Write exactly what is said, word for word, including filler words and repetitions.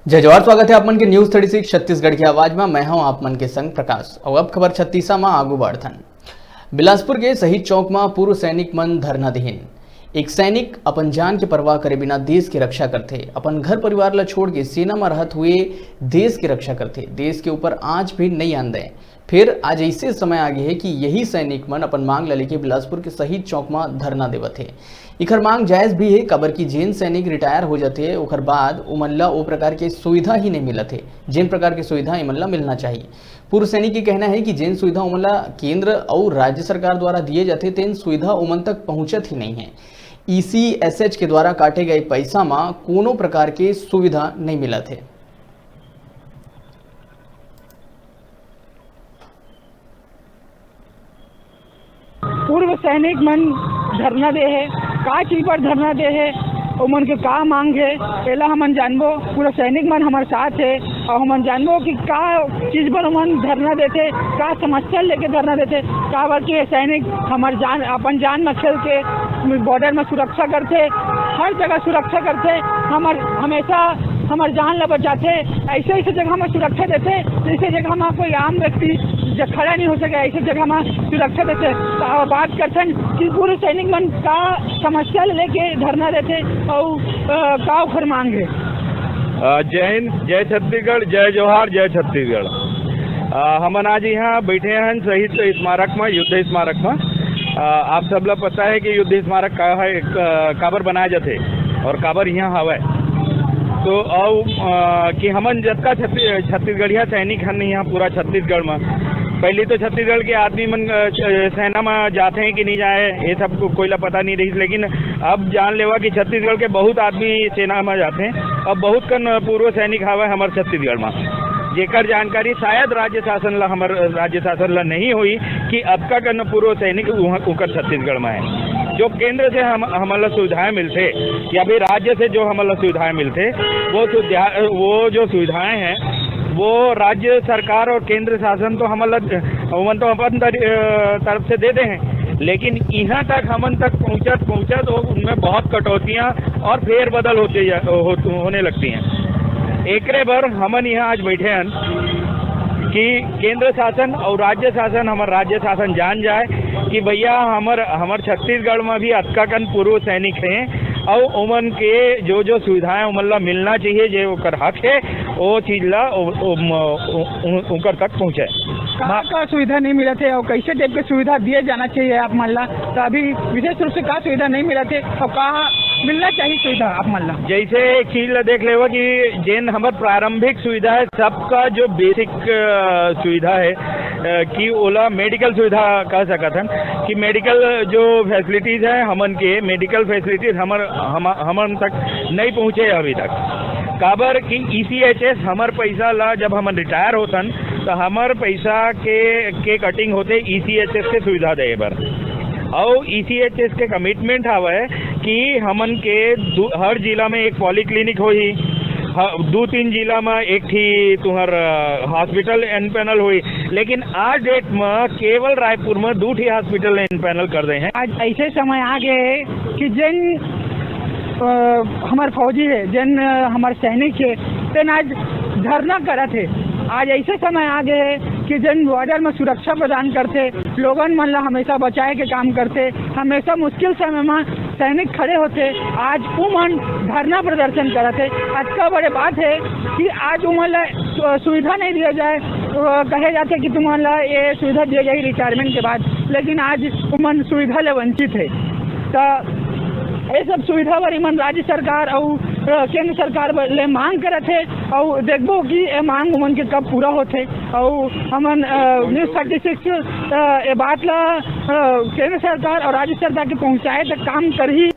जय जोहार, स्वागत हे आप मन के News Thirty Six छत्तीसगढ़ के आवाज म। मैं हूं आप मन के संग प्रकाश। अउ अब खबर छत्तीसा म आगू बढ़थन। बिलासपुर के शहीद चौक म पूर्व सैनिक मन धरना देहिन। एक सैनिक अपन जान के परवाह करे बिना देश के रक्षा करथे, अपन घर परिवार ल छोड़ के सेना म रहत हुए देश के रक्षा करथे, देश के ऊपर आंच भी नइ आन दय। फिर आज ऐसे समय आ गे हे कि यही सैनिक मन अपन मांग ल लेके बिलासपुर के शहीद चौक म धरना देवत हे। इखर मांग जायज भी हे, काबर कि जेन सैनिक रिटायर हो जाथे, ओखर बाद उमन ल ओ प्रकार के सुविधा ही नइ मिलत हे, जेन प्रकार के सुविधा इमन ल मिलना चाहिए। पूर्व सैनिक के कहना हे कि जेन सुविधा उमन ल केंद्र अउ राज्य सरकार द्वारा दिए जाथे, तेन सुविधा उमन तक पहुंचत ही नइ हे। ईसीएसएच के द्वारा काटे गए पैसा म कोनो प्रकार के सुविधा नइ मिलत हे। पूर्व सैनिक मन धरना दे हे, का चीज पर धरना दे हे, ओमन के का मांग हे, एला हमन जानबो। पूर्व सैनिक मन हमर साथ हे अउ हमन जानबो कि का चीज पर ओमन धरना देथे, का समस्या लेके धरना देथे। काबर कि ये सैनिक हमर जान, अपन जान म खेल के बॉर्डर म सुरक्षा करथे, हर जगह सुरक्षा करथे, हमर हमेशा हमर जान ल बचाथे। ऐसे ऐसे जगह म सुरक्षा देथे, जैसे जगह म कोई आम व्यक्ति जब खड़ा नहीं हो सके, ऐसे जगह म सुरक्षा देथे। तो बात करथन कि पूर्व सैनिक मन का समस्या ल लेके धरना देथे अउ, अ, का ओखर मांग हे। अ, जय हिंद, जय छत्तीसगढ़, जय जोहार, जय छत्तीसगढ़। अ, हमन आज इहाँ बैठे हन शहीद स्मारक म, युद्ध स्मारक म। अ, आप सब ला पता हे कि युद्ध स्मारक का हे, क-, काबर बनाए जाथे अउ काबर इहाँ हवय। तो अउ, अ, कि हमन जतका छत्ती-, छत्तीसगढ़िया सैनिक हन इहाँ पूरा छत्तीसगढ़ म, पहली तो छत्तीसगढ़ के आदमी मन, अ, च-, सेना म जाथे कि नहीं जाए, ये सब को, कोई ला पता नहीं रहिस, लेकिन अब जान लेवा कि छत्तीसगढ़ के बहुत आदमी सेना म जाथे। अब बहुत कन पूर्व सैनिक हवय हमर छत्तीसगढ़ म, जेकर जानकारी शायद राज्य शासन ला, हमर राज्य शासन ला नहीं होई कि अतका कन पूर्व सैनिक उहाँ, उकर छत्तीसगढ़ म हे, जो केंद्र से हम, हमन ला सुविधाएं मिलथे या फिर राज्य से जो हमन ला सुविधाएं मिलथे, वो सुविधा, वो जो सुविधाएं हैं, वो राज्य सरकार और केंद्र शासन तो हमन ला, ओमन तो अपन तर-, अ, तरफ से दे दे हैं, लेकिन इहाँ तक, हमन तक पहुँचत, पहुँचत वो उनमें बहुत कटौतियाँ और फेरबदल होते जा, हो, होने लगती हैं। एकरे बर हमन इहाँ आज बैठे हन कि केंद्र शासन अउ राज्य शासन, हमर राज्य शासन जान जाए कि भैया, हमर, हमर छत्तीसगढ़ म भी अतका कन पूर्व सैनिक हे अउ ओमन के जो, जो सुविधाएं ओमन ला मिलना चाहिए, जे ओकर हक हे, वो चीज ला ओ, ओ, म-, ओ, उ-, उनकर तक पहुँचे। का, का सुविधा नहीं मिलत हे अउ कैसे टाइप के सुविधा दिए जाना चाहिए आप मन ला? तो अभी विशेष रूप से का सुविधा नहीं मिलत हे अउ का मिलना चाहिए सुविधा आप मन ला? जैसे एक चीज ला देख लेवा कि जेन हमर प्रारंभिक सुविधा हे, सबका जो बेसिक, अ, सुविधा हे, अ, कि ओला मेडिकल सुविधा कह सकत हन, कि मेडिकल जो फैसिलिटीज हे, हमन के मेडिकल फैसिलिटीज हमर, हम, हमन तक नहीं पहुँचे अभी तक। काबर कि ईसीएचएस हमर पैसा ला, जब हमन रिटायर होथन, तो हमर पैसा के, के कटिंग होथे ईसीएचएस के सुविधा देहे बर। अउ ईसीएचएस के कमिटमेंट हवय कि हमन के दू, हर जिला में एक पॉलीक्लिनिक होही, ह-, दू तीन जिला में एक ठी तुहर, अ, हॉस्पिटल एम्पैनल होही, लेकिन आज डेट में केवल रायपुर में दू ठी हॉस्पिटल एम्पैनल कर दे हैं। आज ऐसे समय आ गए कि जेन, अ, हमर फौजी हे, जेन, अ, हमर सैनिक हे, तेन आज धरना करत हे। आज ऐसे समय आ गए हे कि जेन बॉर्डर में सुरक्षा प्रदान करथे, लोगन मन ला हमेशा बचाए के काम करथे, हमेशा मुश्किल समय में सैनिक खड़े होथे, आज उमन धरना प्रदर्शन करत हे। अतका बड़े बात हे कि आज उमन ला सु-, सुविधा नहीं दिया जाए। अ, कहे जाथे कि तुमन ला ये सुविधा दिए जाही रिटायरमेंट के बाद, लेकिन आज उमन सुविधा ले वंचित हे। त ये सब सुविधा बर इमन राज्य सरकार अउ, अ, केंद्र सरकार बर ले मांग करत हे, अउ देखबो कि ये मांग उमन के कब पूरा होथे। अउ हमन, अ, न्यूज़ थर्टी सिक्स, अ, ये बात ला, अ, केंद्र सरकार अउ राज्य सरकार के पहुंचाए तक काम करही।